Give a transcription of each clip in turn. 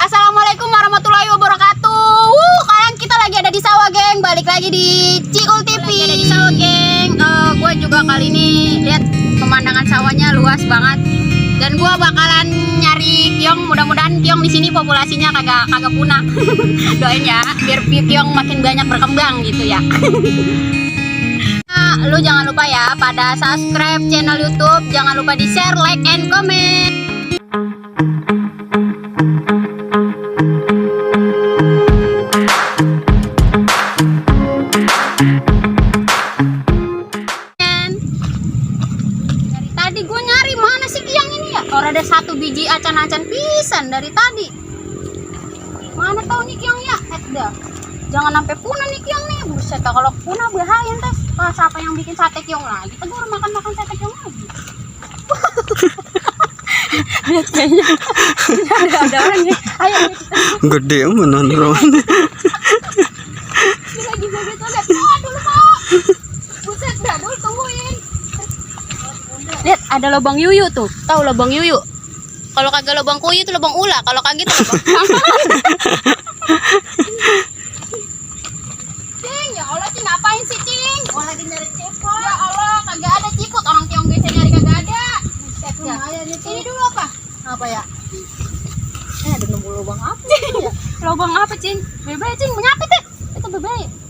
Assalamualaikum warahmatullahi wabarakatuh. Kalian kita lagi ada di sawah, geng. Balik lagi di Ciul TV. Lagi ada di sawah, geng. Gue juga kali ini lihat pemandangan sawahnya luas banget. Dan gue bakalan nyari Kiong. Mudah-mudahan Kiong di sini populasinya kagak punah. Doain ya, biar Kiong makin banyak berkembang gitu ya. Nah, lu jangan lupa ya pada subscribe channel YouTube. Jangan lupa di share, like, and comment. Tadi gue nyari mana sih Kiong ini ya? Orang ada satu biji acan-acan pisan dari tadi. Mana tahu nih Kiong ya? Dah. Jangan sampai punah nih Kiong nih. Buset, kalau punah bahaya ntar. Siapa yang bikin sate Kiong lagi? Kita baru makan sate Kiong lagi. Lihat kayaknya ada orang nih. Ayo. Gede mana orang. Lagi begitu deh. Aduh Pak. Buset, dah dulu tungguin. Lihat ada lubang yuyu tuh. Tahu lubang yuyu? Kalau kagak lubang kuyu itu lubang ula. Kalau kagak itu lubang. Cing, ya Allah, Cing ngapain sih Cing? Gua lagi nyari ciput. Ya Allah, kagak ada ciput. Orang Kiong biasa nyari kagak ada. Buset ya. Ini dulu apa? Apa ya? Ada nemu lubang apa ya? Lubang apa Cing? Bebe Cing, menyapit deh. Itu bebe.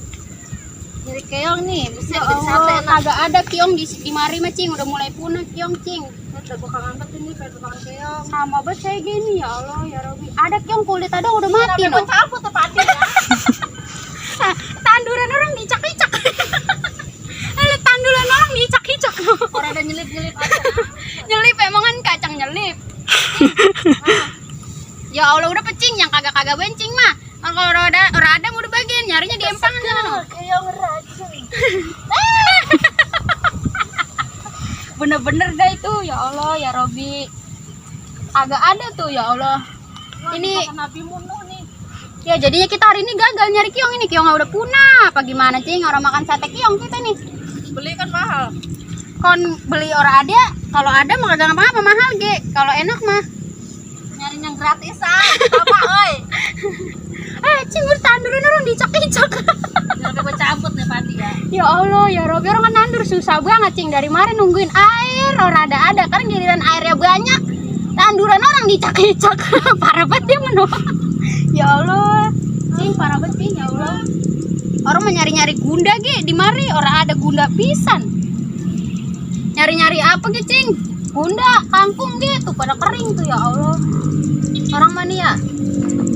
Nyari Kiong nih, buset ya sate enak. Kagak ada Kiong di mari mah Cing, udah mulai punah Kiong Cing. Udah gua kangen banget ini kayak tukang Kiong. Sama banget kayak gini ya Allah ya Robi. Ada Kiong kulit ada udah mati loh. Cabut tepatnya ya. Tanduran orang dicak-icak. Tanduran orang dicak-icak. Orang ada nyelip-nyelip aja. Nyelip emang kan kacang nyelip. Ya Allah udah pecing yang kagak bencing mah. Kalau ada udah bagian nyarinya di empangan sana. Kiong racun. Bener-bener dah itu ya Allah ya Robi. Agak ada tuh ya Allah. Ini Nabi Munuh nih. Ya jadinya kita hari ini gagal nyari Kiong ini. Kiong udah punah. Apa gimana Cing? Orang makan sate Kiong kita nih. Beli kan mahal. Kon beli orang ada. Kalau ada mah kagak apa-apa mahal ge. Kalau enak mah nyari yang gratisan. Bapak oi. Cing tanduran orang dicak-icak. Sampai gue cabut nih Pati ya. Ya Allah ya Robi, orang kan nandur susah banget Cing. Dari kemarin nungguin air orang ada kan giliran airnya banyak. Tanduran orang dicak-icak. Parah banget dia menolak. Ya Allah, Cing parah banget Cing ya Allah. Orang mau nyari-nyari gunda ge di mari orang ada gunda pisan. Nyari-nyari apa ge Cing? Gunda, kangkung gitu pada kering tuh ya Allah. Orang mana ya?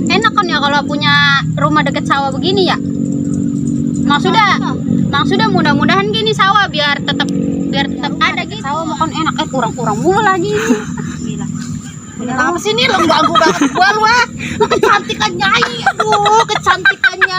Enak kan ya kalau punya rumah deket sawah begini ya. Maksudnya mudah-mudahan gini sawah biar tetap ada gitu. Sawah makan enak kurang mulu lagi. Gila. Kamu sini lo ganggu banget gua lu ah. Kecantikannya aduh, kecantikannya.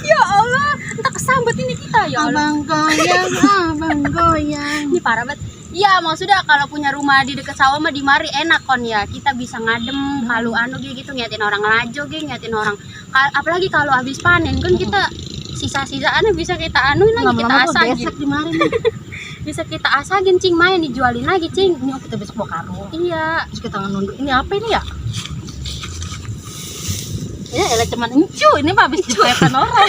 Ya Allah, entah kesambet ini kita ya Allah. Abang goyang. Ini parah banget. Iya, maksudnya kalau punya rumah di dekat sawah mah di mari enak kon ya. Kita bisa ngadem kalau gitu ngeliatin orang ngelajo ngeliatin orang. Apalagi kalau habis panen kan kita sisa-sisaannya bisa kita anuin lagi, kita asagin. Di mari nih. Bisa kita asagin Cing, main dijualin lagi Cing. Ini kita bisa bawa karung. Iya. Terus kita nunduk. Ini apa ini ya? Ya elah cuman encu. Ini mah habis cuekan orang.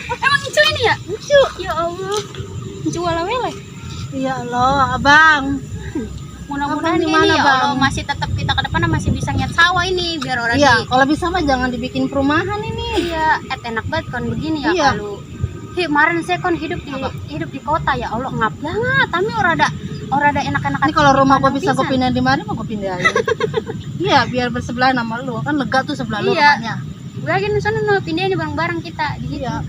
Emang encu ini ya? Encu. Ya Allah. Encu wala-wele. Ya Allah, Abang. Mudah-mudahan ini ya Allah masih tetap kita ke depan masih bisa ngeliat sawah ini biar orang. Iya, kalau bisa mah jangan dibikin perumahan ini. Iya, enak banget kan begini ya iya. Kalau kemarin saya kan hidup di kota ya Allah ngap banget. Tapi orang ada enak-enak. Ini kalau rumah gua bisa gua pindah di mana mau gua pindahin. Iya, biar bersebelahan sama lu. Kan lega tuh sebelah lu rumahnya. Gua lagi di sana pindahin bareng-bareng kita di situ. Iya.